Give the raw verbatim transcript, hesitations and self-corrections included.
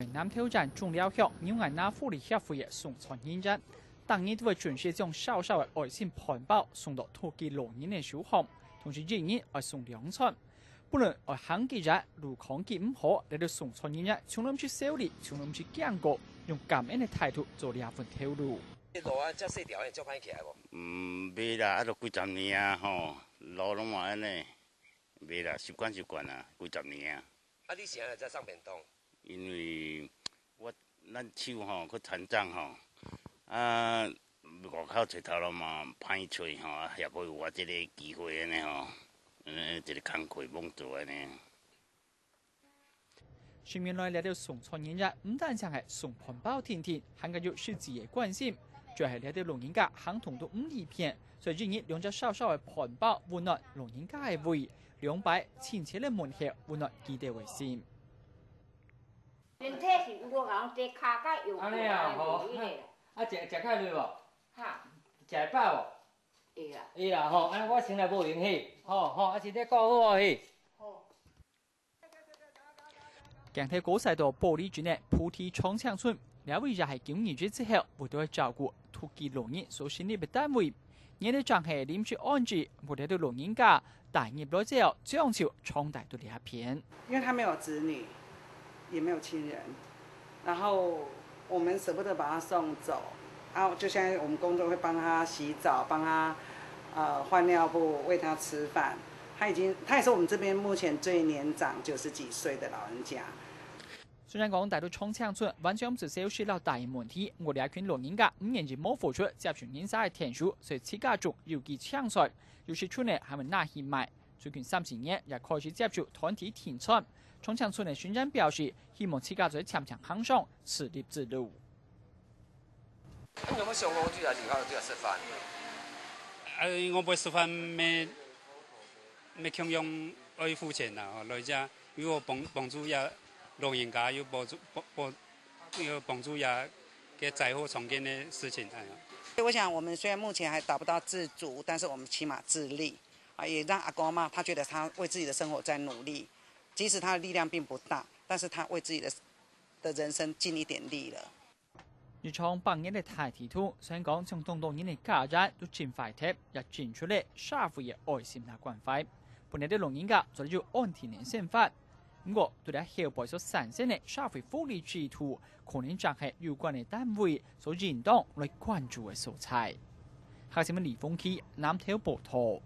南投縣中寮鄉牛眼林福利協會个送餐人員，逐日都會準時將少少个愛心飯包送到獨居老人个手項，同時一日愛送兩餐。不論愛行幾遠，路況幾毋好，這兜送餐人員從來毋識愁慮，從來毋識驚過，用感恩个態度做這份頭路。這路啊，遮細條个，足歹行無？嗯，袂啦，啊，都幾十年啊，吼，路攏嘛按呢，袂啦，習慣習慣啊，幾十年啊。啊，你是按怎才送便當？ 因為我，咱手吼，較殘障吼，啊，外口揣頭路嘛歹揣吼，啊，也無有我這个機會按呢吼，呃，一个工課罔做按呢。承蒙來這兜送餐人員，毋單淨係送飯包定定，還較有實際个關心，主要係這兜老人家行動都毋利便，所以一日兩隻少少个飯包溫暖老人家个胃，兩擺親切个問候溫暖佢兜个心。 身體是有落人，這跤較有按呢啊，吼。啊，食，食較落無？哈。食會飽無？會啦。會啦，吼，啊，我先來報名嘿。吼，吼，啊，身體顧好哦嘿。好。鏡頭過來到埔里鎮个埔里長青村，這位也係九二一之後，為著照顧獨居老人所成立个單位。 原來正係臨時安置，為著老人家帶入來之後，將就長大到這片。因為他沒有子女，也沒有親人，然後我們捨不得把他送走，啊，就現在我們工作會幫他洗澡，幫他，呃，換尿布，餵他吃飯。他已經，他也是我們這邊目前最年長，九十幾歲的老人家。 雖然講大都長青村完全毋使收拾摎大人問題，毋過這群老人家毋願意無付出接受人儕个𢯭手，所以自家種有機青菜，有時陣呢還會拿去賣。最近三四年也開始接受團體訂餐。長青村个村長表示，希望自家做漸漸行上自立之路。你有無想講，就係離開，就係食飯？啊，我毋食飯，乜乜共樣愛付錢啦，吼，來遮 又有幫，幫助這老人家，又幫助，幫，幫，又有幫助這个災後重建个事情，哎呀。我想，我們雖然目前還達不到自足，但是我們起碼自立，啊，也讓阿公阿嬷他覺得他為自己的生活在努力，即使他的力量並不大，但是他為自己的，的人生盡一點力了。 日常百年个大地圖，雖然講將當多人个家園都浸壞忒，也浸出了社會个愛心摎關懷，分這兜老人家做得有安定个生活。毋過，對這後背所產生个社會福利制度，可能正係有關个單位所應當來關注个所在。客家新聞李峰基南投報導。